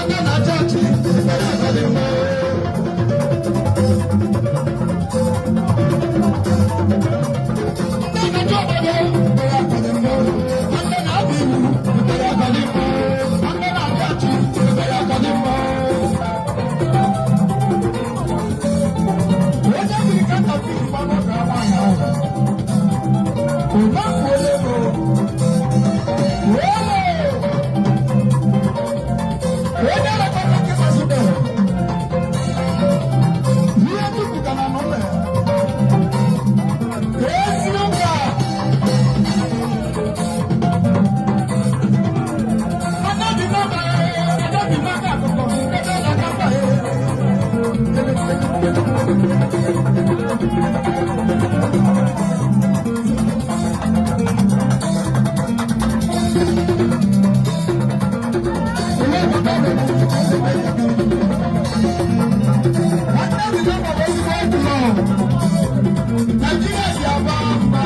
Aka na chọọchị ekpere aka dị mma. Ndị na-achọ obodo ekpere aka dị mma. Ndị na-abịa iwu ekpere aka dị mma. Ndị na-abịa chi ekpere aka dị mma. Onye jiri counterfeit gbanwe ka nwaanyị ahụ. Ụma kwuola ego. Wele! Onye na-akpata nkịta zụtara. Ihe jupụtara n'ụlọ ya. Ezi ụka. Anabi mama, anabi mama akụkọ, ebe na-akapa ya. Anabi mama bụ ezigbo ọkụlọ. Nigeria si aba mba.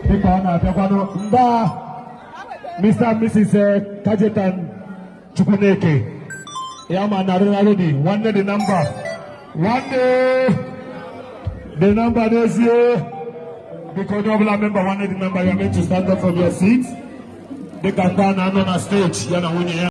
Dịka ọ na-abịakwanụ mba, Mr. and Mrs. Kajetan Chukwuneke ya ma narị dị nwanne dị na mba, nwanne dị na mba n'ezie. Biko, onye ọbụla member nwanne dị na mba, you are meant to stand up from your seat, dịka ndị a na-anọ na stage ya na nwunye ya.